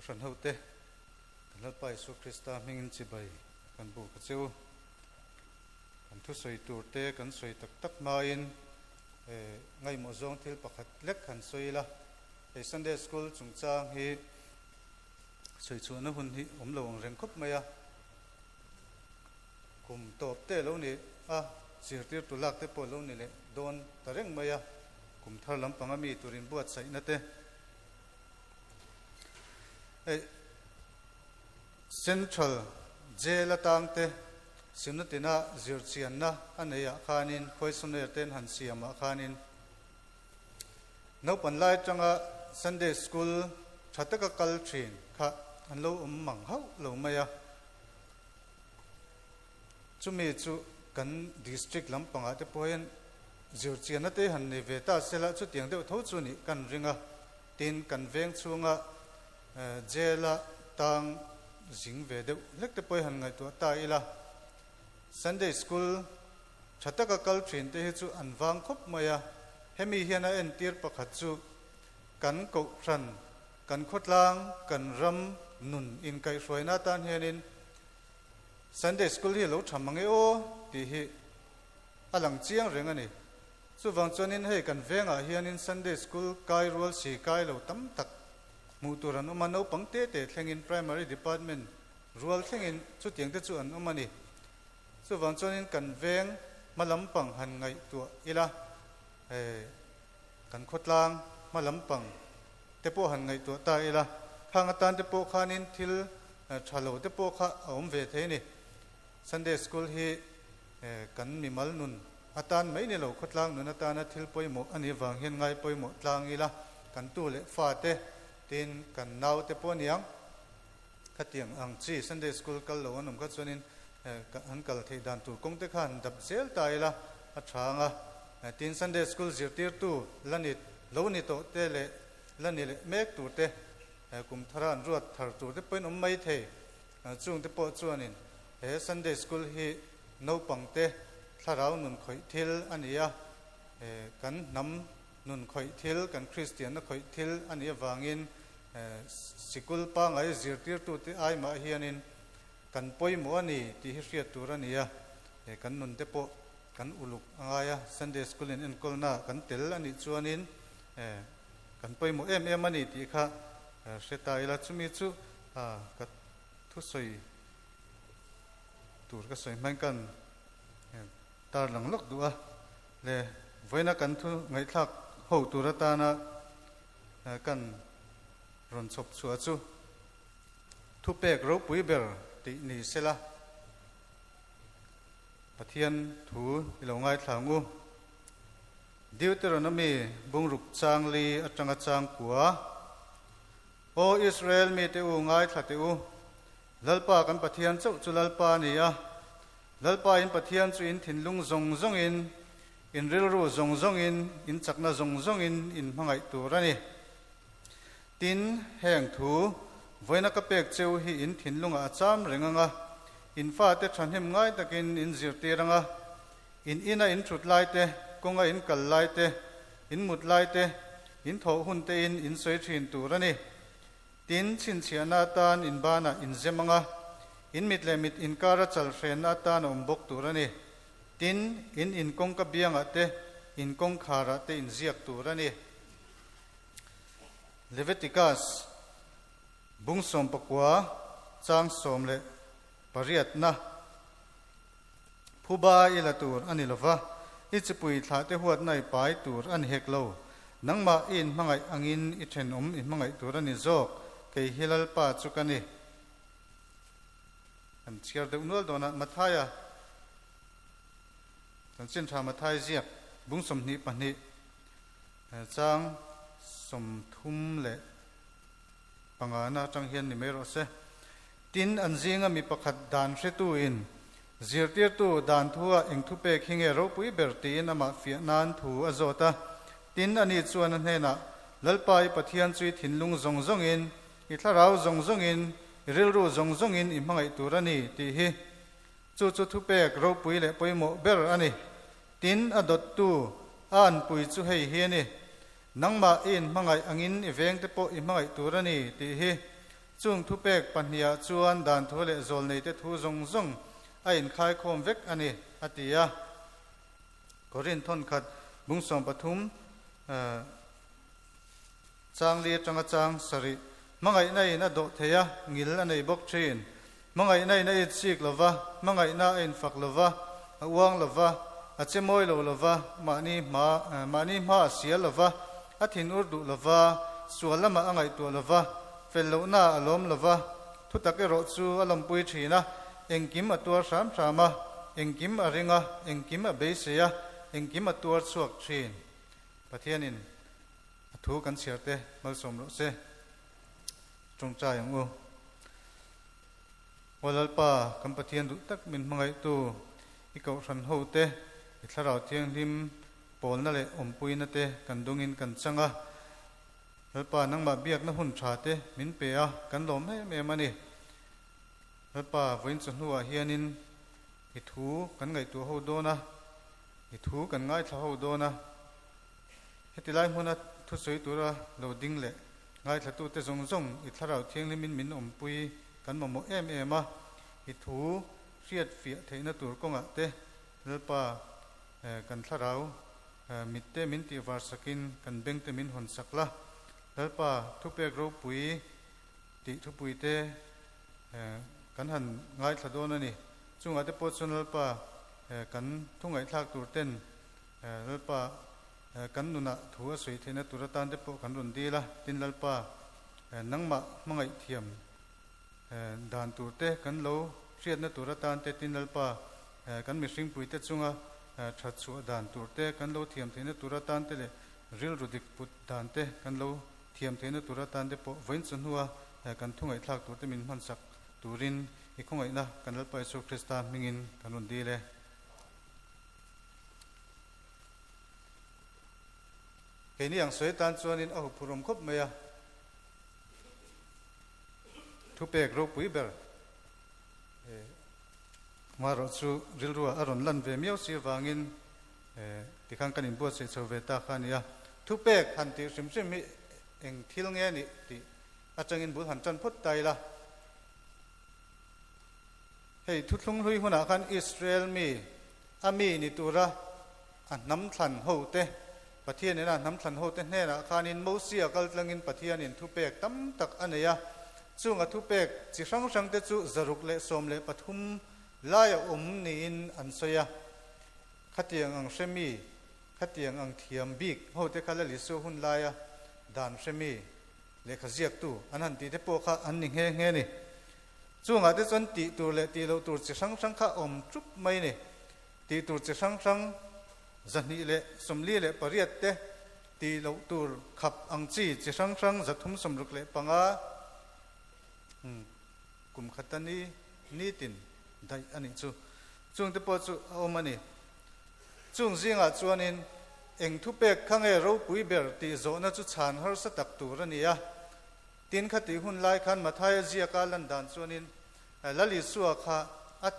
Kohhran hote, kan Lalpa Isua Krista hmingin chibai kan buk a che u. Kan thusawi turte kan sawi tak tak hmain ngaihmawh zawng thil pakhat lek han sawi ila, hei Sunday School chungchang hi sawi chhuahna hun hi awm lo ang reng khawp mai a. Kum tawp te lo ni a, zirtirtu lak te pawh lo ni leh dawn ta reng mai a, kum thar lampang a mi tur inbuatsaihna te. Hei Central Jail atang te Simnatina zirchianna a neih ah khanin questionnaire te an han siam ah khanin naupan lai atanga Sunday School tha taka kal thin kha an lo awm mang hauh lo mai a. Chumi chu kan District lampangah te pawh hian zirchianna te han nei ve ta sela chutiang deuh tho chu nih kan ring a. Tin, kan veng chhunga jail-a tang zing ve deuh hlek te pawh hi han ngaihtuah ta ila, Sunday School tha taka kal thin te hi chu an vang khawp mai a. Hemi hian a entir pakhat chu kan kohhran, kan khawtlang, kan ram nun inkaihhruaina atan hianin Sunday School hi a lo tha mang e aw tih hi a lang chiang reng a ni. Chuvang chuanin hei kan vengah hianin Sunday School kai rual si kai lo tam tak hmuh tur an awm a, naupang te te thlengin Primary Department rual thlengin chutiang te chu an awm a ni. Chuvang chuanin kan veng hma lampang han ngaihtuah ila, eh kan khawtlang hma lampang te pawh han ngaihtuah ta ila, khang atan te pawh khanin thil tha lo te pawh kha a awm ve thei a ni. Sunday School hi kan mimal nun atan mai ni lo, khawtlang nun atana thil pawimawh a nih vang hian ngai pawimawh tlang ila, kan tu leh fa te, tin kan nau te pawh aniang, khatiang ang chi Sunday School kal lo an awm kha chuanin an kal theih dan tur kawng te kha han dap zel ta ila a tha ang a. Tin Sunday School zirtirtu la ni lo ni tawh te leh la ni leh mek tur te, kum thara an ruat thar tur te pawhin awm mai thei. Chungte pawh chuanin he Sunday School hi naupangte thlarau nun khawih thil a ni a, kan hnam nun khawih thil, kan Kristianna khawih thil a nih avangin sikul pangai zirtirtute ai mah hianin kan pawimawh a ni tih hi hriat tur a ni a, kan nunte pawh kan uluk a ngai a, Sunday School in enkawlna kan tel a nih chuanin kan pawimawh em em a ni tih kha hre ta ila, chumi chu ka thusawi tur ka sawi hmain kan tar lang lawk duh a, le vawiina kan thu ngaihthlak ho tur atana kan rawn chhawp chhuah chu thupek ropui ber tih ni sela Pathian thu i lo ngaithla ang u. Deuteronomy bungruk changli atanga changkua. Aw Israel mite u, ngaithla teh u, Lalpa kan Pathian chauh chu Lalpa a ni a, Lalpa in Pathian chu in thinlung zawng zawngin, in rilru zawng zawngin, in chakna zawng zawngin in hmangaih tur a ni. Tin, heng thu, vawiina ka pek cheu hi in thinlungah a cham reng ang a, in fate thahnem ngai takin in zirtir ang a, in ina in thut lai te, kawnga in kal lai te, in mut lai te, In thawh hun tein in sawi thin tur a ni. Tin, chhinchhiahna atan in banah in zem ang a, in mit leh mit inkara chal hrenna atan a awm bawk tur a ni. Tin, in in kawngka biangah te, in kawngkharah te in ziak tur a ni. Leviticus, Bung 19, chang 18 na Phuba i la tur a ni lova, i chipui thlahte huatna i pai tur a ni hek lo. Nangmah i inhmangaih angin i thenawm i hmangaih tur a ni zawk, kei hi Lalpa chu ka ni. Kan chhiar deuh nual dawn a, Mathaia Chanchin Tha Mathai ziak bung 22 chang 35 na atang hian ni mai rawh se. Tin, an zinga mi pakhat dan hretuin, Zirtirtu, dan thua eng thu pek hi nge ropui ber? tiin amah fiah nan thu a zawt a. Tin, ani chuan a hnenah, Lalpa i Pathian chu i thinlung zawng zawngin, i thlarau zawng zawngin, i rilru zawng zawngin i hmangaih tur a ni, tih hi. Chu chu thupek ropui leh pawimawh ber a ni. Tin, a dawttu, a anpui chu hei hi a ni, Nangmah i inhmangaih angin i vengte pawh i hmangaih tur a ni, tih hi. Chung thupek pahnihah chuan dan thu leh zawlneite thu zawng zawng a inkhaikhawm vek a ni, a ti a. Korin thawnkhat bung 13 chang li atanga chang sarih hmangaihna in a dawh thei a, ngil a nei bawk thin. Hmangaihna in a itsik lo va, hmangaihna a infak lo va, a uang lo va, a che mawi lo lo va, mahni hma mahni hma a sial lo va, a thin ur duh lo va, sual lamah a ngaihtuah lo va, fel lohna a lawm lo va, thutak erawh chu a lawmpui thin a, engkim a tuar hram hram a, engkim a ring a, engkim a beisei a, engkim a tuar chhuak thin. Pathianin a thu kan chhiar te malsawm rawh se. Tawngtai ang u. Aw Lalpa, kan Pathian duh tak min hmangaihtu, i kohhran ho te, i thlarau thianghlim pawlna leh awmpuina te kan dungin kan chang a. Lalpa, nangmah biakna hun tha te min pe a, kan lawm em em a ni. Lalpa, vawiin chawhnuah hianin i thu kan ngaihtuah ho dawn a, i thu kan ngaithla ho dawn a. Heti lai hmuna thusawi tura lo ding leh ngaithlatute zawng zawng i thlarau thianghlimin min awmpui kan mamawh em em a, i thu hriat fiah theihna tur kawngah te Lalpa kan thlarau mitte min tihvar sakin kan bengte min hawn sak la, Lalpa thupek ropui tih thupuite kan han ngaithla dawn a ni. Chungah te pawh chuan Lalpa kan thu ngaihthlak tur ten Lalpa kan nunah thu a sawi theihna tur atan te pawh kan rawn dil a, tin Lalpa nangmah hmangaih thiam dan tur te kan lo hriatna tur atan te tin Lalpa kan mihringpui te chunga that chhuah dan tur te kan lo thiam theihna tur atan te leh rilru dik put dan te kan lo thiam theihna tur atan te pawh vawiin chawhnua kan thu ngaihthlak tur te min hmansak turin i khawngaihna kan Lalpa Isua Krista hmingin kan rawn dil e. Keini ang sawi tan chuanin a huphurh awm khawp mai a, thupek ropui ber hmarawh chu rilruah a rawn lan ve miau si avangin tikhan kan inbuatsaih chho ve ta kha a ni a. Thupek han tih hrim hrim hi eng thil nge nih tih atangin bul han tan phawt ta ila. Hei thuthlung hlui hunah khan Israel mi a mi ni tura a hnam thlan hote, Pathianin a hnam thlan hote hnenah khanin Mosia kal tlangin Pathianin thupek tam tak a nei a. Chung a thupek chi hrang hrangte chu 113 lai a awm niin an sawi a. Khatiang ang hre mi, khatiang ang thiam bik hote kha Lalisu hun laia dan hre mi, lehkha ziaktu an han tihte pawh kha an ni nghe nghe a ni. Chungah te chuan tih tur leh tih loh tur chi hrang hrang kha a awm ṭup mai a ni. Tih tur chi hrang hrang 248 te, tih loh tur khap ang chi chi hrang hrang 365, kum khata ni nitin daih a nih chu. Chung te pawh chu a awm a ni. Chung zingah chuanin eng thupek kha nge ropui ber tih zawhna chu chhan harsa tak tur a ni a. Tin, khatih hun lai khan Mathaia ziaka lan dan chuanin Lal Isua kha a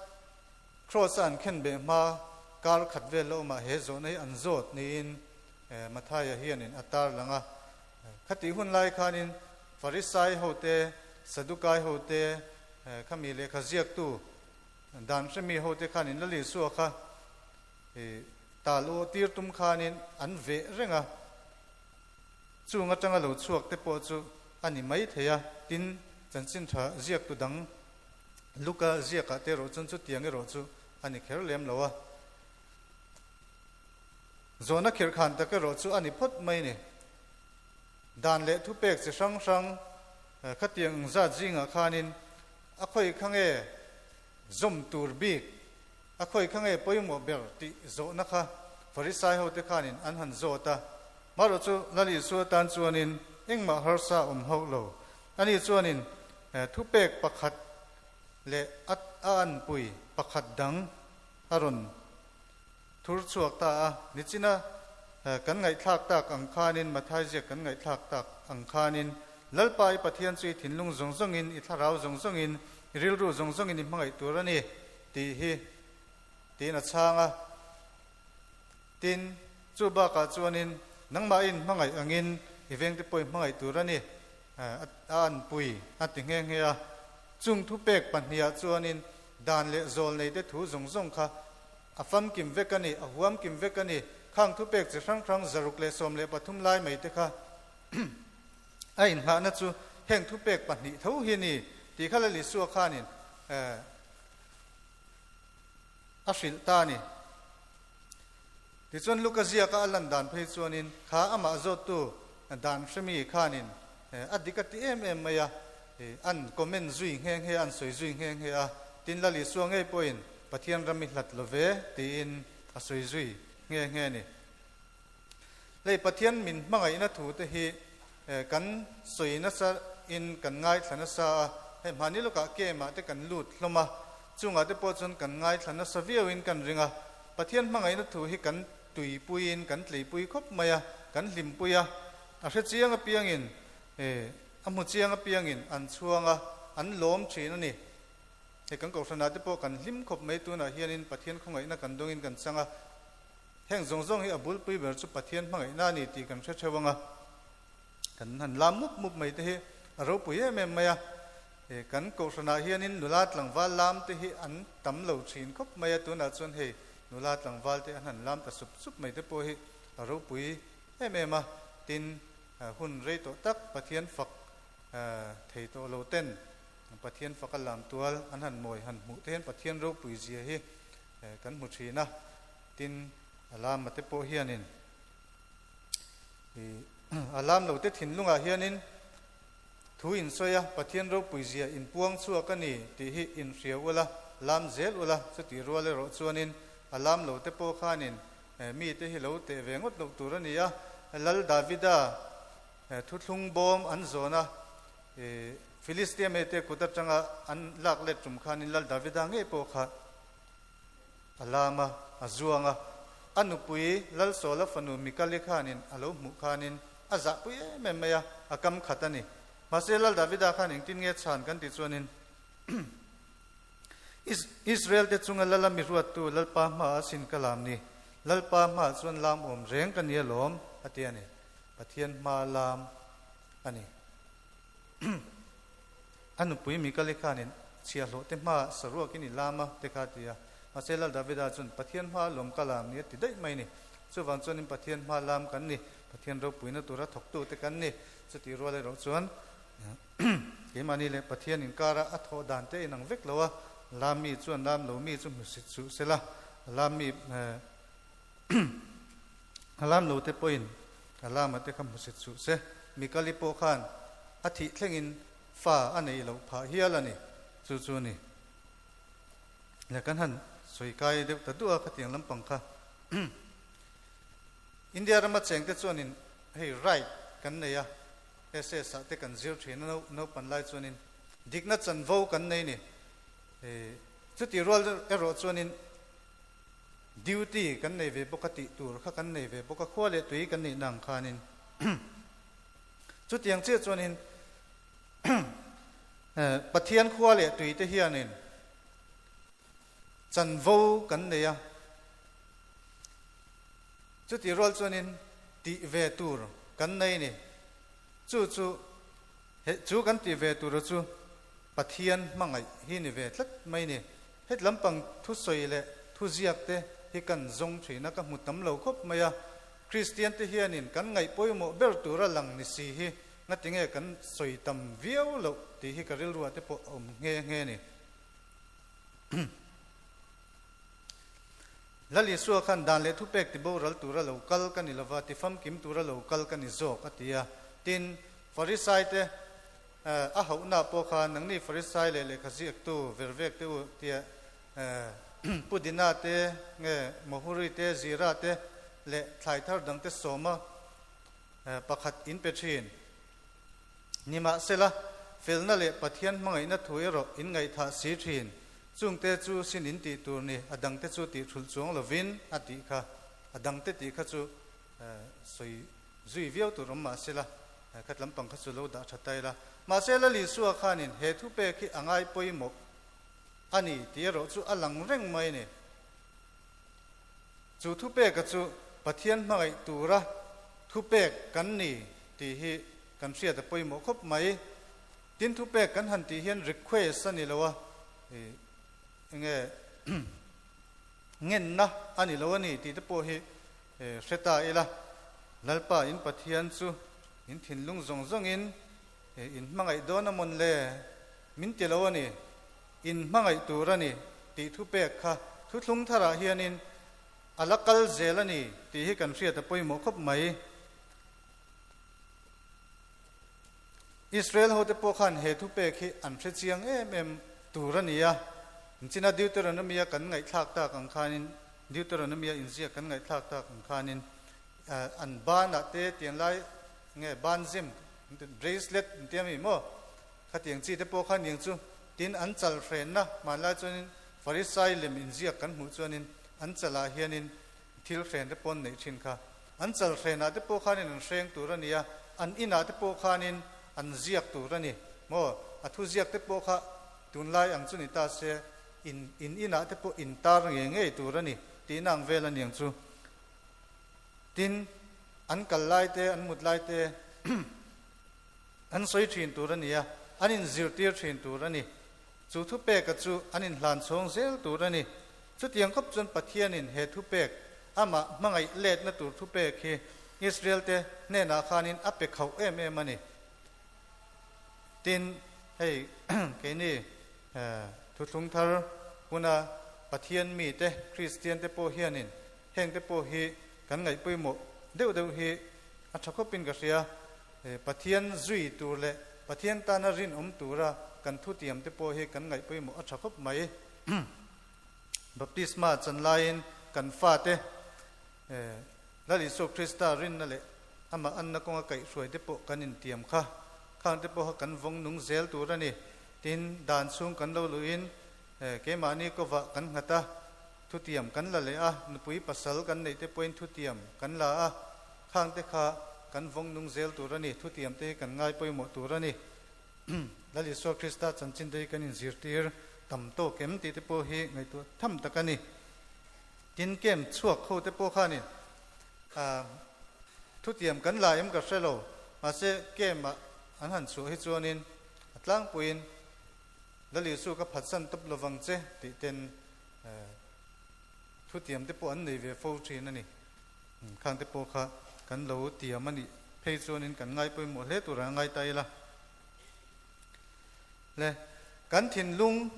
Kraws a an khen beh hma kar khat vel la awmah he zawhna hi an zawt niin Mathaia hianin a tar lang a. Khatih hun lai khanin Farisai hote, Sadukai hote, khami lehkha ziaktu dan hremi hote khanin Lal Isua kha tal aw tir tum khanin an veh reng a. Chung atanga lo chhuak te pawh chu a ni mai thei a, tin, chanchin tha ziaktu dang Luka ziakah te erawh chuan chutiang erawh chu a ni kher lem lo a. Zawhna khirhkhan tak erawh chu a ni phawt mai ni. Dan leh thupek chi hrang hrang khatiang ang zat zingah khanin a khawi kha nge zawm tur bik, a khawi kha nge pawimawh ber tih zawhna kha Farisai hote khanin an han zawt a. Marawh chu Lal Isua tan chuanin engmah harsa awm hauh lo. Ani chuanin thupek pakhat leh a anpui pakhat dang a rawn thur chhuak ta a. Nichina kan ngaihthlak tak ang khanin, Mathai ziak kan ngaihthlak tak ang khanin, Lalpa i Pathian chu i thinlung zawng zawngin, i thlarau zawng zawngin, i rilru zawng zawngin i hmangaih tur a ni tih hi tiin a chhang a. Tin, chu bakah chuanin nangmahin hmangaih angin i vengte pawh i hmangaih tur a ni. A anpui a ti nghe nghe a. Chung thupek pahnihah chuanin dan leh zawlneite thu zawng zawng kha a famkim vek a ni, a huamkim vek a ni. Khang thupek chi hrang hrang 113 lai mai te kha a inngahna chu heng thupek pahnih tho hi a ni tih kha Lalisua khanin a hrilh ta a ni. Tichuan Luka ziaka a lan dan phei chuanin kha amah zawttu dan hremi khanin a dik a ti em em mai a, an comment zui nghe nghe a, an sawi zui nghe nghe a, tin Lal Isua ngei pawhin Pathian ram i hlat lo ve tiin a sawi zui nghe nghe a ni. Hei Pathian min hmangaihna thu te hi kan sawi nasa in kan ngaithla nasa a, hei hmani lawkah camp ah te kan lut hlawm a, chungah te pawh chuan kan ngaithla nasa viau in kan ring a, Pathian hmangaihna thu hi kan tuipuiin kan tleipui khawp mai a, kan hlimpui a, a hre chiang apiangin a hmu chiang apiangin an chhuang a, an lawm thin a ni. Hei kan kohhranah te pawh kan hlim khawp mai tunah hianin Pathian khawngaihna kan dawngin kan chang a, heng zawng zawng hi a bulpui ber chu Pathian hmangaihna a ni tih kan hre theuh ang a, kan han lam mup mup mai te hi a ropui em em mai a. Kan kohhranah hianin nula tlangval lam te hi an tam lo thin khawp mai a, tunah chuan hei nula tlangval te an han lam ta sup sup mai te pawh hi a ropui em em a, tin hun rei tawh tak Pathian fak thei tawh lo ten Pathian fak a lam tual an han mawi han hmuh te hian Pathian ropui zia hi kan hmu thin a, tin a lama te pawh hianin a lam lo te thinlungah hianin Thu in sawi a, Pathian ropui zia in puang chhuak a ni tih hi in hria ula, lam zel ula, chutih rual erawh chuanin a lam lo te pawh khanin mite hi lo teh ve ngawt loh tur a ni a. Lal Davida thuthlung bawm an zawn a, Philistia mite kut atanga an lak let tum khanin Lal Davida ngei pawh kha a lam a, a zuang a. A nupui Lal Saula fanu Mikali khanin a lo hmuh khanin A zahpui em em mai a, a kam khat a ni. Mahse Lal Davida khan engtin nge chhan kan tih chuanin, Israel te chunga Lala mi ruattu Lalpa hmaah a sin ka lam ni, Lalpa hmaah chuan lam awm reng ka ni alawm, a ti a ni. Pathian hma lam a ni. A nupui Mikali khanin chhiahhlawh te hmaah saruakin i lam a, te kha a ti a. Mahse Lal Davida chuan Pathian hmaah lawm ka lam ni a ti daih mai ni. Chuvang chuanin Pathian hma lam kan ni. Pathian ropuina tura thawktute kan ni. Chutih rual erawh chuan keimahni leh Pathian inkara a thawh dan te inang vek lo a, lam mi chuan lam lo mi chu hmusit suh se la, a lam mi a lam lo te pawhin a lama te kha hmusit suh se. Mikali pawh khan a thih thlengin fa a neih loh phah hial a ni. Chu chu a ni. Le kan han sawi kai deuh ta duh a khatiang lampang kha. India rama chengte chuanin hei right kan nei a, SS ah te kan zir thin a naupan lai chuanin dikna chanvo kan nei ni. Chuti rual erawh chuanin duty kan nei ve bawk a tih tur kha kan nei ve bawk a, khua leh tui kan nihna ang khanin chutiang chiah chuanin Pathian khua leh tui te hianin Chanvo kan nei a, chutih rual chuanin tih ve tur kan nei ni. Chu chu he chu kan tih ve tura chu Pathian hmangaih hi ni ve tlat mai ni. Het lampang thusawi leh thuziak te hi kan zawng thin a, ka hmu tam lo khawp mai a. Kristian te hianin kan ngaih pawimawh ber tura lang ni si hi ngatinge kan sawi tam viau loh tih hi ka rilruah te pawh a awm nghe nghe ni. Lal Isua khan dan leh thupek ti boral tura lo kal ka ni lova, ti famkim tura lo kal ka ni zawk a ti a. Tin, Farisaite a hauhna pawh khan nangni Farisai leh lehkha ziaktu vervek te u tia Pudina te nge Mohuri te Zira te leh thlai thar dang te sawma pakhat in pe thin. Nimahsela, felna leh Pathian hmangaihna thu erawh in ngaihthah si thin. Chungte chu sin in tih tur ni, a dangte chu tih thulh chuang lovin a tih kha. A dangte tih kha chu sawi zui viau tur awm mahsela, khat lampang kha chu lo dah tha ta ila. Mahse, Lal Isua khanin he thupek hi a ngai pawimawh a ni tih erawh chu a lang reng mai a ni. Chu thupeka chu Pathian hmangaih tura thupek kan ni tih hi. kan hriat a pawimawh khawp mai. Tin thupek kan han tih hian request a ni lo a, enge ngenna a ni lo a ni tih te pawh hi hre ta ila. Lalpa in Pathian chu in thinlung zawng zawngin in hmangaih dawn a mawn le? Min ti lo a ni. In hmangaih tur a ni tih thupek kha thuthlung tharah hianin a la kal zel a ni tih hi kan hriat a pawimawh khawp mai. Israel hote pawh khan he thupek hi an hre chiang em em tur a ni a. China Deuteronomy-a kan ngaihthlak tak ang khanin, Deuteronomy-a inziak kan ngaihthlak tak ang khanin an banah te tiang lai nge banzem, bracelet an ti a mi maw? Khatiang chi te pawh khan eng chu tin an chal hrenna hmanlai chuanin Farisai lem inziak kan hmuh chuanin an chalah hianin thil hren te pawh an neih thin kha. An chal hrenah te pawh khanin an hreng tur a ni a, an inah te pawh khanin an ziak tur a ni maw? A thu ziak te pawh kha tunlai ang chu ni ta se in in inah te pawh in tar ngei ngei tur a ni tihna ang vel a ni ang chu. Tin, an kal lai te, an mut lai te, An sawi thin tur a ni a, an inzirtir thin tur a ni. Chu thupeka chu an inhlan chhawng zel tur a ni. Chutiang khawp chuan Pathianin he thupek, amah hmangaih letna tur thupek hi Israelte hnenah khanin a pe khauh em em a ni. Tin, hei keini thuthlung thar huna Pathian mite, Kristiante pawh hianin hengte pawh hi kan ngaihpawimawh deuh deuh hi a tha khawpin ka hria. Pathian zui tur leh Pathian tana rinawm tura kan thutiam te pawh hi kan ngaih pawimawh a tha khawp mai. Baptisma chan laiin kan fate Lal Isua Krista rinna leh amah anna kawnga kaihhruai te pawh kan intiam kha. Khang te pawha kan vawng nung zel tur a ni. Tin, dan chhung kan lo luhin keimahni kawvah kan nghat a, thutiam kan la leh a, nupui pasal kan neih te pawhin thutiam kan la a, Khang te kha kan vawng nung zel tur a ni, thutiam te hi kan ngai pawimawh tur a ni. Lal Isua Krista chanchin te hi kan inzirtir tam tawk em tih te pawh hi ngaihtuah tham tak a ni. Tin, kem chhuak ho te pawh khanin thutiam kan la em ka hre lo, mahse kem ah an han chhuah hi chuanin a tlangpuiin Lal Isua ka phatsan tawp lovang che tih ten thutiam te pawh an nei ve fo thin a ni. Khangte pawh kha kan lo tiam a nih phei chuanin kan ngai pawimawh hle turah a ngai ta ila. Le, kan thinlung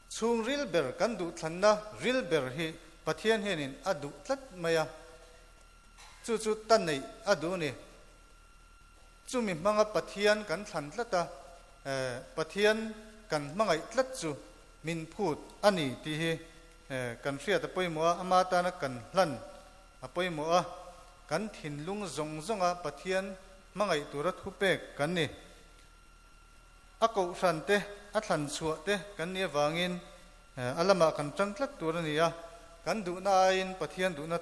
chhung ril ber, kan duhthlanna ril ber hi Pathian hianin a duh tlat mai a, chu chu ta neih a duh a ni. Chumi hmanga Pathian kan thlan tlat a, Pathian kan hmangaih tlat chu min phut a ni tih hi Kan hriat a pawimawh a, ama tana kan hlan a pawimawh a, kan thinlung zawng zawnga Pathian hmangaih tura thupek kan ni. A kohhran te, a thlan chhuah te kan nih avangin a lamah kan tang tlat tur a ni a, kan duhna aiin Pathian duhna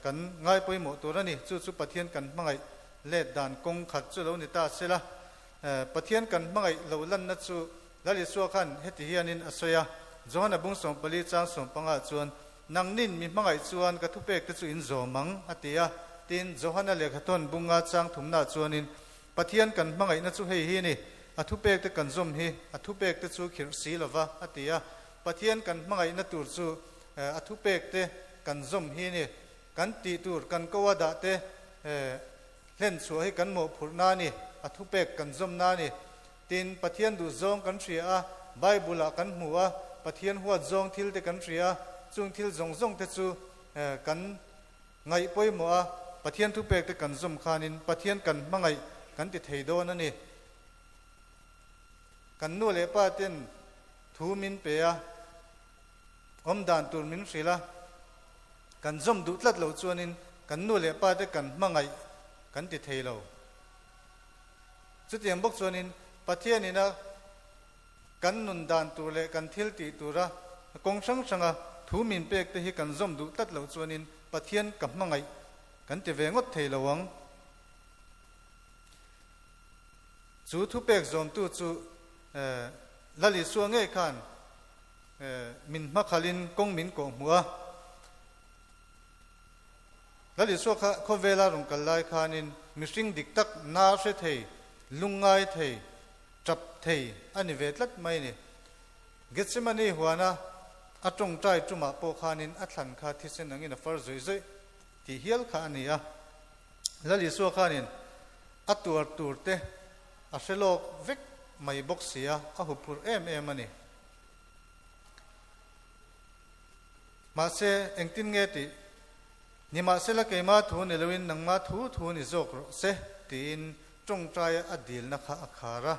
kan ngai pawimawh tur a ni. Chu chu Pathian kan hmangaih let dan kawng khat chu lo ni ta sela, Pathian kan hmangaih lo lanna chu Lal Isua khan heti hianin a sawi a, Johana bung 14 chang 15 chuan, Nangnin mi hmangaih chuan ka thupek te chu in zawm ang, a ti a. Tin, Johana lehkhathawn bunga chang thumnaah chuanin, Pathian kan hmangaihna chu hei hi ni, a thupek te kan zawm hi, a thupek te chu khirh si lova, a ti a. Pathian kan hmangaihna tur chu a thupek te kan zawm hi ni, kan tih tur kan ko a dah te hlen chhuah hi kan mawhphurhna a ni, a thupek kan zawmna a ni. Tin, Pathian duh zawng kan hria a, Bible-ah kan hmu a, Pathian huat zawng thil te kan hria a, chung thil zawng zawng te chu kan ngaih pawimawh a, Pathian thupek te kan zawm khanin Pathian kan hmangaih kan ti thei dawn a ni. Kan nu leh pa ten thu min pe a, awm dan tur min hrilh a, kan zawm duh tlat loh chuanin kan nu leh pa te kan hmangaih kan ti thei lo. Chutiang bawk chuanin Pathianin a kan nun dan tur leh kan thil tih tura kawng hrang hranga thu min pek te hi kan zawm duh tlat loh chuanin Pathian ka hmangaih kan ti ve ngawt thei lo ang. Chu thupek zawmtu chu Lal Isua ngei khan min hmakhalin kawng min kawh hmuh a. Lal Isua kha khawvela rawn kal lai khanin. mihring dik tak na hre thei, lungngai thei, tap thei a ni ve tlat mai a ni. Gethsemane huana a tawngtai tumah pawh khanin a thlan kha thisen angin a far zawih zawih tih hial kha a ni a. Lal Isua khanin a tuar tur te a hre lawk vek mai bawk si a, a huphurh em em a ni. Mahse, engtin nge tih? Nimahsela keima thu ni loin nangma thu thu ni zawk rawh se tiin tawngtaia a dilna kha a khar a,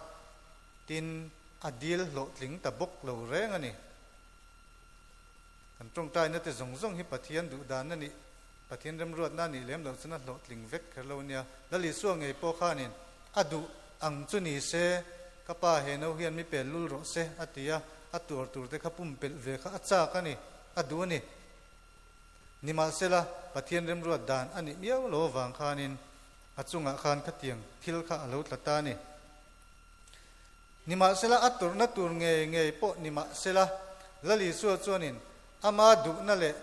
tin a dil hlawhtling ta bawk lo reng a ni. Kan tawngtaina te zawng zawng hi Pathian duhdan a nih, Pathian remruatna a nih lem loh chuan a hlawhtling vek kher lo nia. Lal Isua ngei pawh khanin a duh ang chu ni se, ka pa he no hian mi pel lul rawh se a ti a, a tuar tur te kha pumpelh ve kha a chak a ni, a duh a ni. Nimahsela, Pathian remruat dan a nih miau lo avang khanin a chungah khan khatiang thil kha a lo tla ta a ni. Nimahsela, a tawrhna tur ngei ngei pawh nimahsela, Lal Isua chuanin ama duhna leh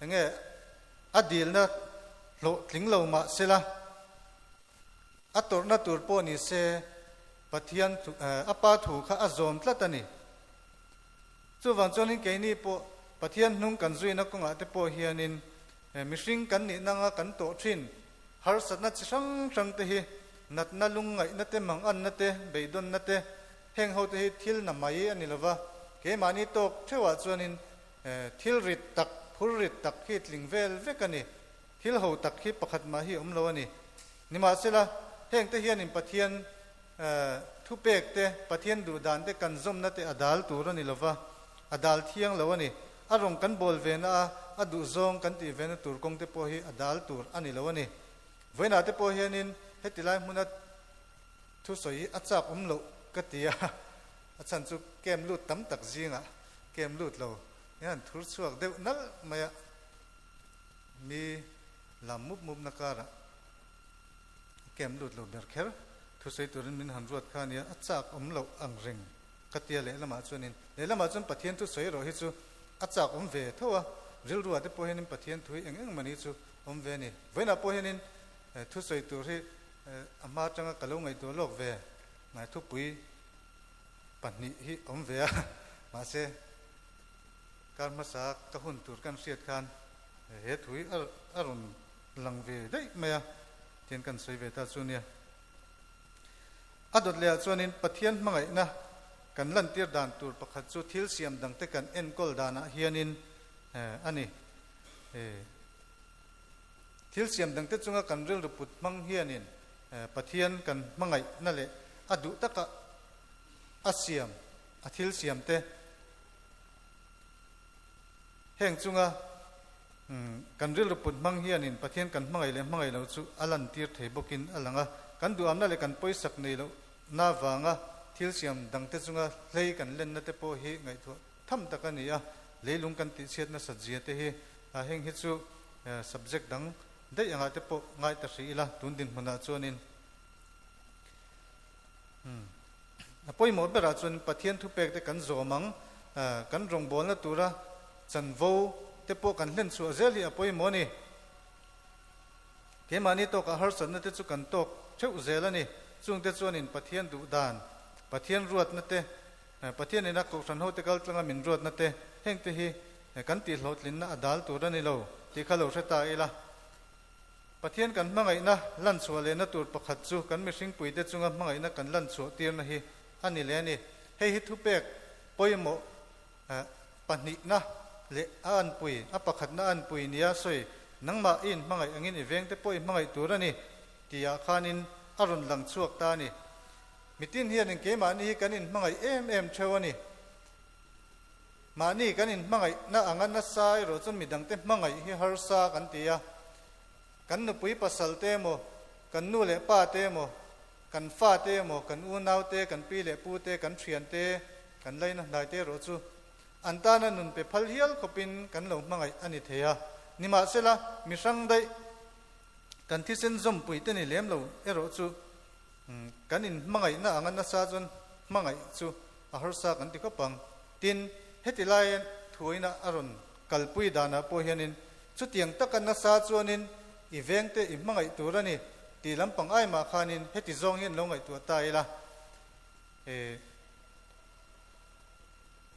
enge a dilna hlawhtling lo mahsela, a tawrhna tur pawh ni se Pathian a Pa thu kha a zawm tlat a ni. Chuvang chuanin keini pawh Pathian hnung kan zuina kawngah te pawh hianin mihring kan nih nanga kan tawh thin harsatna chi hrang hrang te hi natna lungngaihna te, manganna te, beidawnna te, heng ho te hi thil na mai a ni lova, keimahni tawk theuhah chuanin thil rit tak, phur rit tak hi tling vel vek a ni. Thil ho tak hi pakhat mah hi awm lo a ni. Nimahsela, hengte hianin Pathian Thupek te, Pathian duhdan te kan zawmna te a dal tur a ni lova, a dal thiang lo a ni. A rawng kan bawl ve na a, a duhzawng kan tih ve na tur kawng te pawh hi a dal tur a ni lo a ni. Vawiinah te pawh hianin heti lai hmuna thusawi hi a chak awm loh ka ti a, a chhan chu kem lut tam tak zingah kem lut lo hian thur chhuak deuh nalh mai a, mi lam mup mup na karah kem lut lo ber kher. Thusawi turin min han ruat kha ania, a chak awm loh ang reng ka tia lehlamah chuanin, lehlamah chuan Pathian thusawi erawh hi chu a chak awm ve tho a, rilruah te pawh hianin Pathian thu hi eng eng mah chu awm ve a ni. Vawiinah pawh hianin thusawi tur hi a hma atanga ka lo ngaihtuah lawk ve thupui pahnih hi awm ve a, mahse kar hmasa ka hun tur kan hriat khan he thu hi a rawn lang ve daih mai a, tian kan sawi ve ta chu nia. A dawt lehah chuanin Pathian hmangaihna kan lantir dan tur pakhat chu thil siam dangte kan enkawl danah hianin a ni. Thil siam dangte chunga kan rilru put hmang hianin Pathian kan hmangaihna leh a duh taka a siam a thil siamte heng chunga Kan rilru put hmang hianin Pathian kan hmangaih leh hmangaih loh chu a lantir thei bawkin a lang a. Kan duhamna leh kan pawisak nei lohna vanga thil siam dangte chunga hlei kan lenna te pawh hi ngaihtuah tham tak a ni a. Leilung kan tihchhiat nasat zia te hi heng hi chu subject dang daih angah te pawh ngai ta hrih ila tun dinhmunah chuanin a pawimawh berah chuan Pathian thupek te kan zawm ang, kan rawngbawlna tura Chanvo te pawh kan hlen chhuah zel hi a pawimawh a ni. Keimahni tawkah harsatna te chu kan tawk theuh zel a ni. Chungte chuanin Pathian duh dan, Pathian ruatna te, Pathian ina kohhran hote kal tlanga min ruatna te, hengte hi kan tihhlawhtlinna a dal tur a ni lo tih kha lo hre ta ila. Pathian kan hmangaihna lan chhuah lehna tur pakhat chu kan mihringpuite chunga hmangaihna kan lan chhuah tirna hi a ni leh a ni. Hei hi thupek pawimawh Pahnihna leh a anpui, a pakhatna a anpui nia sawi, nangmah i inhmangaih angin i vengte pawh i hmangaih tur a ni, tihah khanin a rawn lang chhuak ta a ni. Mitin hianin keimahni hi kan inhmangaih em em theuh a ni. Mahni kan inhmangaihna anga nasa erawh chuan midangte hmangaih hi harsa kan ti a. Kan nupui pasal te emaw, kan nu leh pa te emaw, kan fa te emaw, kan unau te, kan pi leh pu te, kan thian te, kan laina hnai te erawh chu an tana nun pe phal hial khawpin kan lo hmangaih a ni thei a. Nimahsela, mi hrang daih kan thisen zawmpui te ni lem lo erawh chu kan inhmangaihna anga nasa chuan hmangaih chu a harsa kan ti khawp ang. Tin, heti laia thuaina a rawn kalpui danah pawh hianin chutiang taka nasa chuanin. i vengte i hmangaih tur a ni tih lampang ai mah khanin heti zawng hian lo ngaihtuah ta ila. E,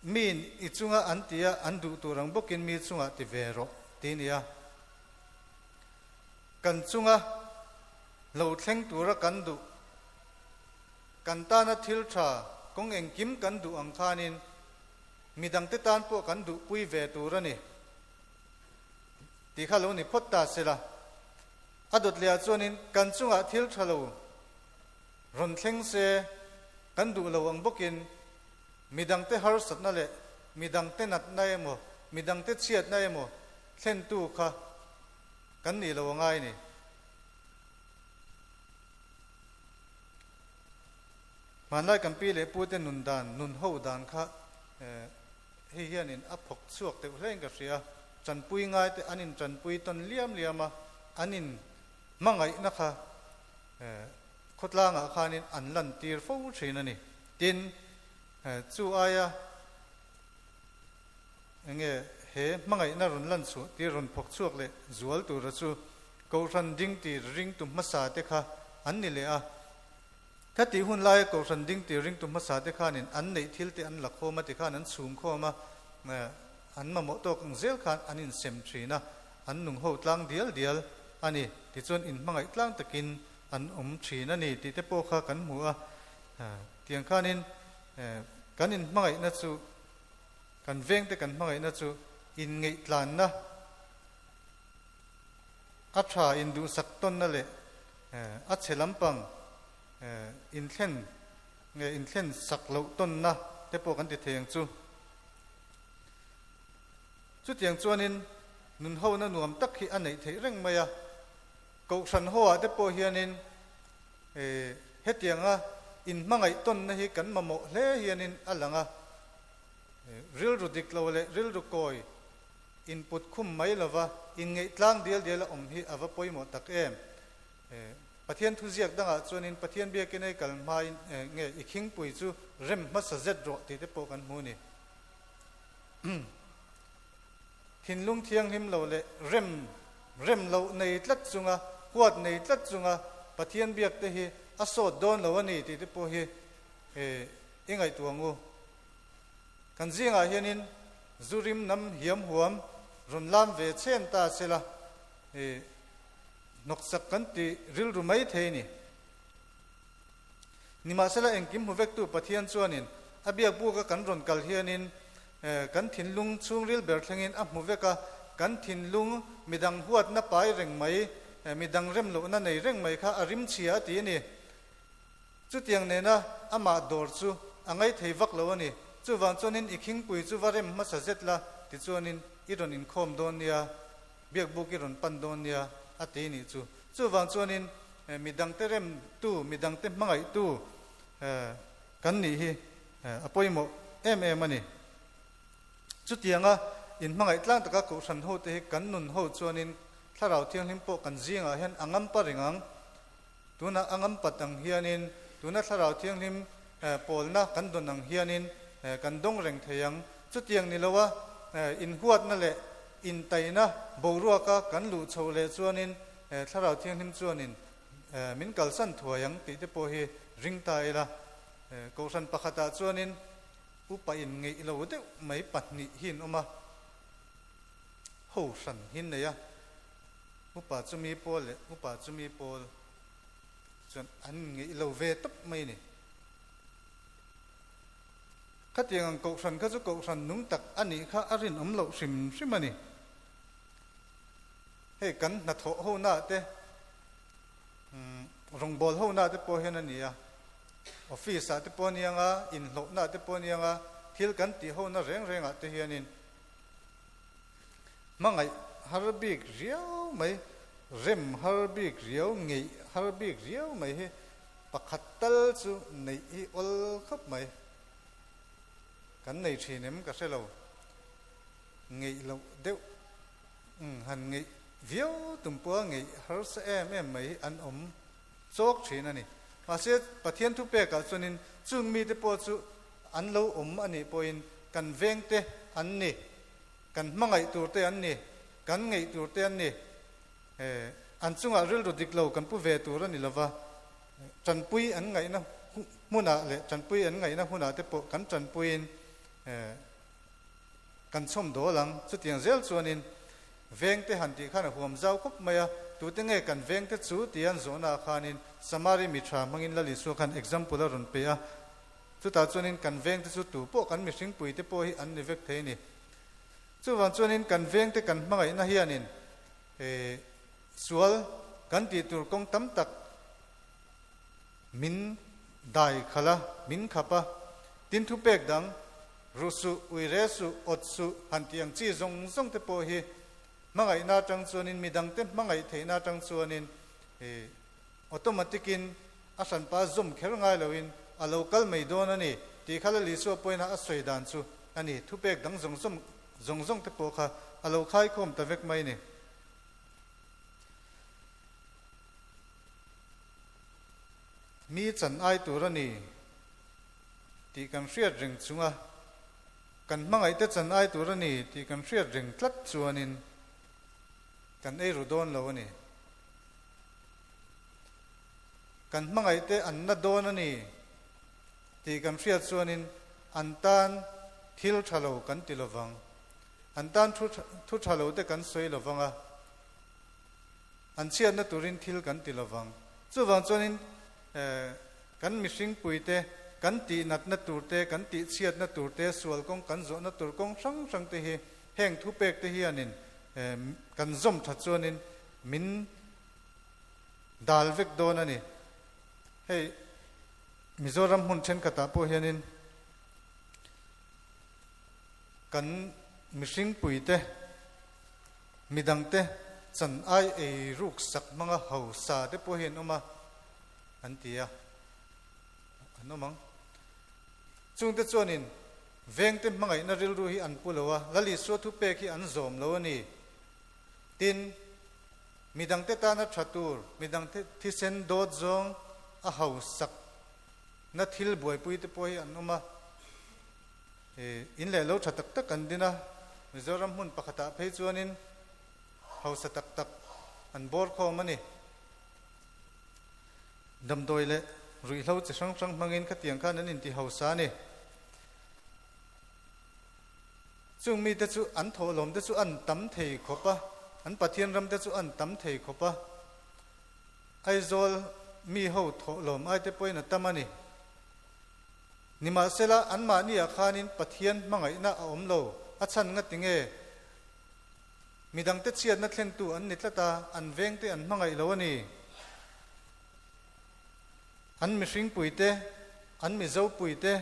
miin i chunga an ti a, an duh tur ang bawkin mi chungah ti ve rawh ti nia. Kan chunga lo thleng tura kan duh, kan tana thil tha kawng engkim kan duh ang khanin midangte tan pawh kan duhpui ve tur a ni tih kha lo ni phawt ta sela. A dawt lehah chuanin kan chungah thil tha lo rawn thleng se kan duh lo ang bawkin midangte harsatna leh midangte natna emaw midangte chhiatna emaw thlentu kha kan nih lo angai ni. Hmanlai kan pi leh pute nun dan, nun ho dan kha hei hianin a phawk chhuak deuh hlein ka hria. Tanpui ngai te an in tanpui tawn liam liam a, an in hmangaihna kha khawtlangah khanin an lan tir fo thin a ni. Tin, chu aia enge he hmangaihna rawn lan chhuah tir rawn phawk chhuak leh zual tura chu Kohhran ding tir ringtu hmasa te kha an ni leh a. Ka tih hun laia Kohhran ding tir ringtu hmasa te khanin an neih thil te an la khawm a tikhan an chhum khawm a, an mamawh tawk ang zel khan an insem thin a, an nung ho tlang dial dial a ni. Tichuan inhmangaih tlang takin an awm thin a ni tih te pawh kha kan hmu a. Tiang khanin kan inhmangaihna chu, kan vengte kan hmangaihna chu inngeih-tlanna a tha induhsak tawnna leh a chhe lampang inthlen nge inthlen sak loh tawnna te pawh kan ti thei ang chu. Chutiang chuanin nun hona nuam tak hi a neih theih reng mai a. Kohhran hoa te pawh hianin hetianga inhmangaih tawnna hi kan mamawh hle hianin a lang a. Rilru dik lo leh rilru kawi input khum mai lova inngeih tlang dial dial a awm hi a va pawimawh tak em. Pathian thuziak dangah chuanin Pathian biakin ei kal hmain nge i khingpui chu rem hmasa zet rawh tih te pawh kan hmu a ni. Thinlung thianghlim lo leh rem rem loh nei tlat chunga, huat nei tlat chunga Pathian biak te hi a sawt dawn lo a ni tih te pawh hi i ngaihtuah ang u. Kan zingah hianin zu rim nam hiam huam rawn lam ve chhen ta sela i hnawksak kan ti rilru mai thei a ni. Nimahsela engkim hmu vektu Pathian chuanin a biakbuka kan rawn kal hianin kan thinlung chhungril ber thlengin a hmu vek a, kan thinlung midang huatna pai reng mai, midang rem lohna nei reng mai kha a rim chhia a ti a ni. Chutiang nena amah dawr chu a ngaithei vak lo a ni. Chuvang chuanin i khingpui chu va rem hmasa zet la, tichuanin i rawn inkhawm dawn nia, biakbuk i rawn pan dawn nia a ti nih chu. Chuvang chuanin midangte remtu, midangte hmangaihtu kan nih hi a pawimawh em em a ni. Chutianga inhmangaih tlang taka kohhran hote hi kan nun ho chuanin Thlarau Thianghlim pawh kan zingah hian a ngampa reng ang. Tuna a ngampat ang hianin, tuna Thlarau Thianghlim pawlna kan dawn ang hianin kan dawng reng thei ang. Chutiang ni loa inhuatna leh intaina boruaka kan luh chhoh leh chuanin Thlarau Thianghlim chuanin min kalsan thuai ang tih te pawh hi ring ta ila. Kohhran pakhatah chuanin upa inngeih lo deuh mai pahnih hi an awm a, ho hran hi an nei a. Upa chumi pawl leh upa chumi pawl chuan an ngeih lo ve tawp mai a ni. Khatiang ang kohhran kha chu kohhran nung tak a nih kha a rinawm loh hrim hrim a ni. Hei kan hnathawh hona te, rawngbâwl hona te pawh hian a ni a, office ah te pawh a ni ang a, inhlawhna te pawh a ni ang a, thil kan tih hona reng rengah te hianin Hmangaih har bik riau mai, rem har bik riau, ngeih har bik riau mai hi pakhat tal chu neih hi awl khawp mai. Kan nei thin em ka hre lo. Ngeih loh deuh han ngeih viau tum pawha ngeih harsa em em mai hi an awm chawk thin a ni. Mahse Pathian thupekah chuanin chung mite pawh chu an lo awm a nih pawhin kan vengte an ni. Kan hmangaih tur te an ni, kan ngeih tur te an ni. An chungah rilru dik lo kan pu ve tur a ni lova, tanpui an ngaihna hmunah leh tanpui an ngaihna hunah te pawh kan tanpuiin kan chhawm dawl ang. Chutiang zel chuanin vengte han tih khan a huam zau khawp mai a, tute nge kan vengte chu tia an zawhnaah khanin Samari mi tha hmangin Lal Isua khan example a rawn pe a, chutah chuanin kan vengte chu tu pawh kan mihringpuite pawh hi an ni vek thei a ni. Chuvang chuanin kan vengte kan hmangaihna hianin He sual kan tih tur kawng tam tak min dai khalh a, min khap a. Tin thupek dang, ruh suh, ui re suh, awt suh han tih ang chi zawng zawng te pawh hi hmangaihna atang chuanin midangte hmangaih theihna atang chuanin automatic in a hranpa zawm kher ngai loin a lo kal mai dawn a ni tih kha Lal Isua pawhin a sawi dan chu a ni. Thupek dang zawng zawng zawng zawng te pawh kha a lo khaikhawm ta vek mai ni. Mi chan ai tur a ni tih kan hriat reng chunga kan hmangaihte chan ai tur a ni tih kan hriat reng tlat chuanin kan ei ru dawn lo a ni. Kan hmangaihte an na dawn a ni tih kan hriat chuanin an tan thil tha lo kan ti lovang. An tan thu thu tha lo te kan sawi lovang a, an chhiatna turin thil kan ti lovang. Chuvang chuanin kan mihringpuite kan tihnatna tur te, kan tihchhiatna tur te, sual kawng kan zawhna tur kawng hrang hrang te hi heng thupek te hianin kan zawm that chuanin min dal vek dawn a ni. Hei Mizoram hmun thenkhatah pawh hianin kan mihringpuite midangte chan ai ei ruk sak hmanga hausa te pawh hi an awm a an ti a, an awm ang. Chungte chuanin vengte hmangaihna rilru hi an pu lo a, Lal Isua thupek hi an zawm lo a ni. Tin, midangte tana tha tur, midangte thisen dawt zawng a hausak na thil buaipui te pawh hi an awm a. In leh lo tha tak tak an din a, Mizoram hmun pakhatah phei chuanin hausa tak tak an bawr khawm a ni. Damdawi leh ruihhlo chi hrang hrang hmangin khatiang khan an inti hausa a ni. Chung mite chu an thawhlawm te chu an tam thei khawp a, an Pathian ram te chu an tam thei khawp a. Aizawl mi ho thawhlawm ai te pawhin a tam a ni. Nimahsela, anmahniah khanin Pathian hmangaihna a awm lo, a chhan nga tinge? Midangte chhiatna thlentu an ni tlat a, an vengte an hmangaih lo a ni. An mihringpuite, an Mizopuite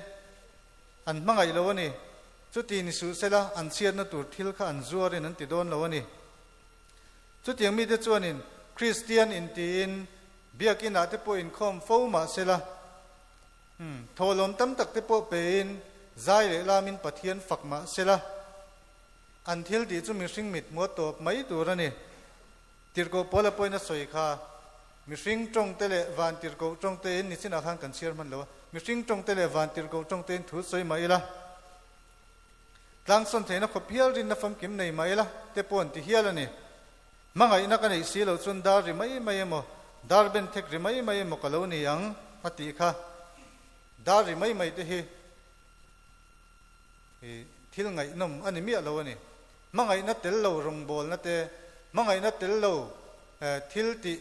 an hmangaih lo a ni. Chuti ni suh sela, an chhiatna tur thil kha an zuarin an ti dawn lo a ni. Chutiang mite chuanin Kristian intiin Biakinah te pawh inkhawm fo mah sela, thawhlawm tam tak te pawh pein zai leh lamin Pathian fak mah sela, an thil tih chu mihring mit hmuh a tawp mai tur a ni. Tirhkoh Paula pawhin a sawi kha, Mihring tawngte leh van tirhkoh tawngtein nichinah khan kan chhiar hman lo a, mihring tawngte leh van tirhkoh tawngtein thu sawi mah ila, Tlangsawn theihna khawp hial rinna famkim nei mah ila te pawh an ti hial a ni. Hmangaihna ka neih si loh chuan dar ri mai mai emaw, dar ben thek ri mai mai emaw ka lo ni ang a tih kha. Dar ri mai mai te hi thil ngaihnawm a ni miah lo a ni. Hmangaihna tel lo rawngbawlna te, hmangaihna tel lo thil tih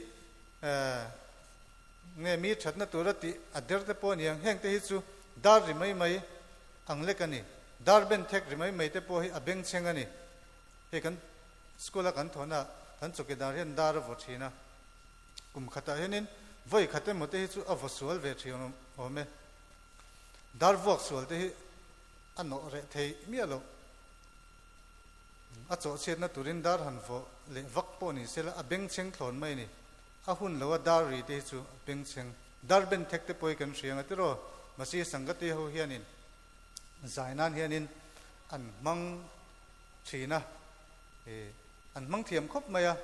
nge mi thatna tura tih a der te pawh a ni ang. Heng te hi chu dar ri mai mai ang lek a ni. Dar ben thek ri mai mai te pawh hi a bengchheng a ni. Hei kan school a kan thawhna kan chawkidar hian dar a vaw thin a, kum khatah hianin vawi khat emaw te hi chu a vaw sual ve thin awm e. Dar vuak sual te hi a nawh reh thei miah loh. A chawhchhiatna turin dar han vaw leh vak pawh ni sela a bengchheng thlawn mai a ni. A hun lo a dar ri te hi chu a bengchheng. Dar ben thek te pawh hi kan hria ang a tiraw? Masi Sangati ho hianin zai nan hianin an hmang thin a, an hmang thiam khawp mai a,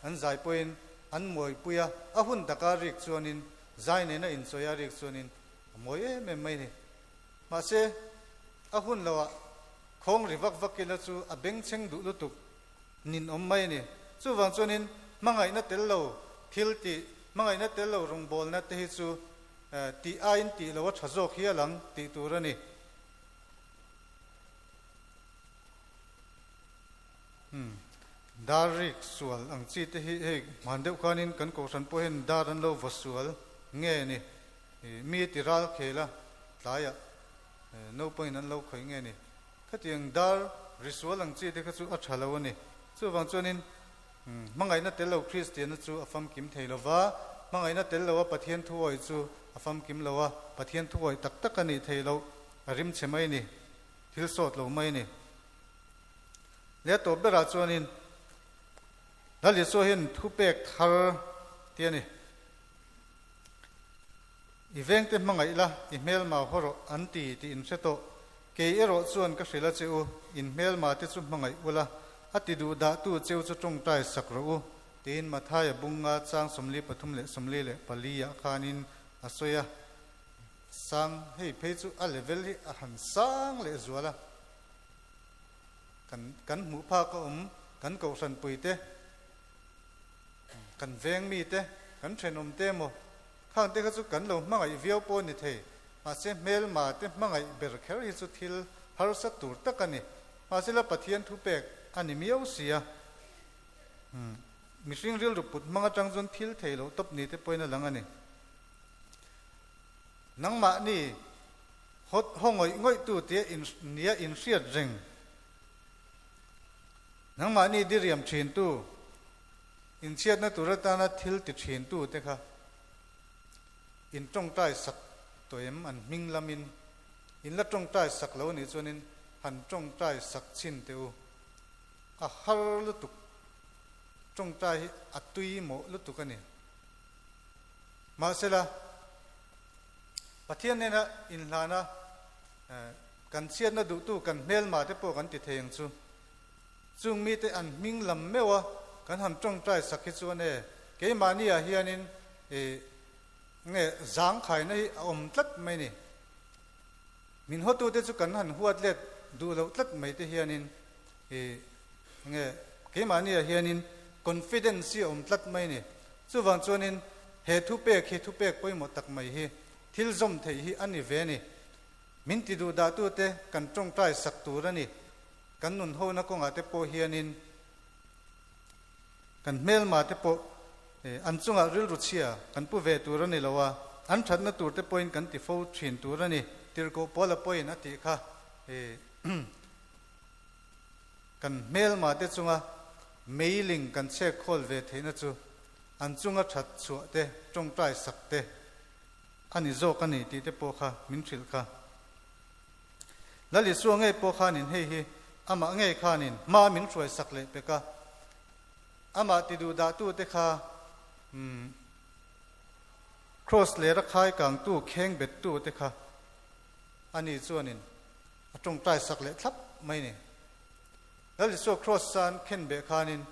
an zai pawhin an mawipui a, a hun taka rik chuanin zai nena inchawi a rik chuanin a mawi em em mai a ni. Mahse, a hun loah khawng ri vak vak ila chu a bengchheng duh lutuk nin awm mai a ni. Chuvang chuanin. hmangaihna tel lo thil tih, hmangaihna tel lo rawngbawlna te hi chu tih aiin tih lo a tha zawk hial ang tih tur a ni. Umm dar rik sual ang chi te hi hei hman deuh khanin kan kohhran pawh hian dar an lo vaw sual nge ni mi ti ral khel a tlaiah naupangin an lo khawih nge ni khatiang dar ri sual ang chi te kha chu a tha lo a ni chuvang chuanin hmangaihna tel lo Kristianna chu a famkim thei lo va hmangaihna tel lo a Pathian thuawih chu a famkim lo a Pathian thuawih tak tak a nih theih loh a rim chhe mai ni thil sawt lo mai ni. Leh tawp berah chuanin Lal Isua hian thupek thar ti a ni. I vengte hmangaih la, i hmelma haw rawh an ti tih in hre tawh. Kei erawh chuan ka hrilh a che u, in hmelma te chu hmangaih ula, a ti duh dahtu cheu chu tawngtai sak rawh u, tiin Mathaia bunga chang 43 leh 44 ah khanin a sawi a. Sang, hei phei chu a level hi a han sang leh zual a. Kan kan hmuh phak a awm, kan kohhranpui te, kan veng mi te, kan thenawm te emaw, khang te kha chu kan lo hmangaih viau pawh a ni thei. Mahse hmelma te hmangaih ber kher hi chu thil harsa tur tak a ni. Mahsela Pathian thupek a ni miau si a. Mihring rilru put hmang atang chuan thil thei loh tawp ni te pawhin a lang a ni. Nangmahni Hawt haw ngawih ngawih tu tia in nia in hriat reng. Nangmahni diriam thin tu, inchhiatna tur atana thil ti thin tu te kha in tawngtai sak tawh em an hming lamin in la tawngtai sak lo anih chuanin han tawngtai sak chhin teh u. A har lutuk tawngtai hi a tui mawh lutuk a ni. Mahsela. Pathian nena inhlana kan chhiatna duhtu kan hmelma te pawh kan ti thei ang chu. Chung mite an hming lam meuh a, kan han tawngtai sak hi chuan e, keimahni ah hianin e nge zangkhaina hi a awm tlat mai ni. Min hawtute chu kan han huat let duh loh tlat mai te hianin e nge keimahni ah hianin confidence hi a awm tlat mai ni. Chuvang chuanin he thupek hi thupek pawimawh tak mai hi thil zawm theih hi a ni ve a ni. Min ti duh dahtute kan tawngtai sak tur a ni. Kan nun hona kawngah te pawh hianin kan hmelma te pawh an chungah rilru chhia kan pu ve tur a ni lo a, an thatna tur te pawhin kan ti fo thin tur a ni. Tirhkoh Paula pawhin a tih kha kan hmelma te chunga meiling kan chhek khawl ve theihna chu an chunga that chhuah te, tawngtai sak te a ni zawk a ni tih te pawh kha min hrilh kha. Lal Isua ngei pawh khanin hei hi amah ngei khanin hma min hruai sak leh pek a, amah ti duh dahtu te kha umm Kraws lera khai kangtu kheng bettu te kha a ni chuanin a tawngtai sak leh thlap mai ni. Lal Isua Kraws san khen beh khanin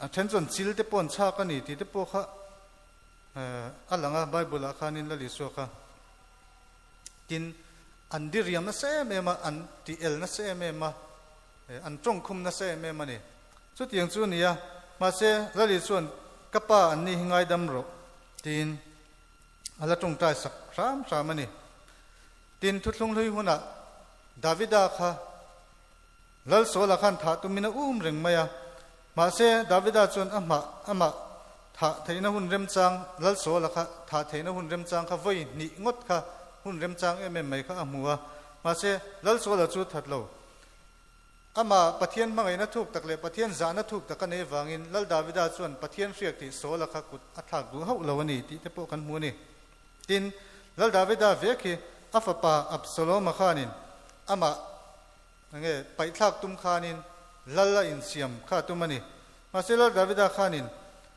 a then chuan chil te pawh an chhak a ni tih te pawh kha a lang a, Bible ah khanin Lal Isua kha tin an diriam nasa em em a, an tih el nasa em em a, an tawngkhum nasa em em a ni. Chutiang chu a ni a, mahse Lal Isua'n ka pa an ni hi ngaidam rawh tiin a la tawngtai sak hram hram a ni. Tin thuthlung hlui hunah Davida kha Lal Saula khan thah tumin a um reng mai a. Mahse, Davida chuan a hmah amah thah theihna hun remchang, Lal Saula kha thah theihna hun remchang kha vawi hnih ngawt kha hun remchang em em mai kha a hmu a. Mahse, Lal Saula chu that lo. Amah Pathian hmangaihna thuk tak leh Pathian zahna thuk tak a nei avangin Lal Davida chuan Pathian hriak tih Saula kha kut a thlak duh hauh lo a ni tih te pawh kan hmu a ni. Tin, Lal Davida vek hi a fapa Absaloma khanin amah Enge paihthlak tum khanin lal a insiam kha a tum a ni. Mahse Lal Davida khanin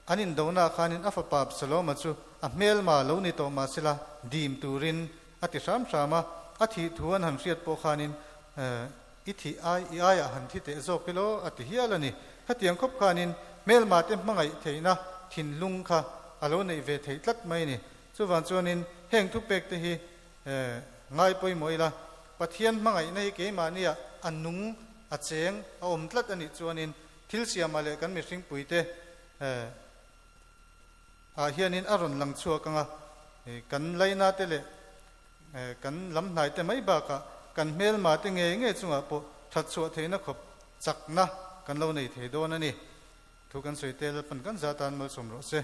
an indona khanin a fapa Absaloma chu a hmelma lo ni tawh mahsela dim turin a ti hram hram a, a thih thu an han hriat pawh khanin i thih ai i aiah han thi teh zawk elaw a ti hial a ni. Khatiang khawp khanin hmelma te hmangaih theihna thinlung kha a lo neih ve theih tlat mai a ni. Chuvang chuanin heng thupek te hi Ngai pawimawh ila, Pathian hmangaihna hi keimahniah a nung, a cheng, a awm tlat a nih chuanin. thil siamah leh kan mihringpuite ah hianin a rawn lang chhuak ang a, kan laina te leh kan lam hnai te mai bakah kan hmelma te ngei ngei chungah pawh that chhuah theihna khawp chakna kan lo nei thei dawn a ni. Thu kan sawi te Lalpan kan zah tan malsawm rawh se.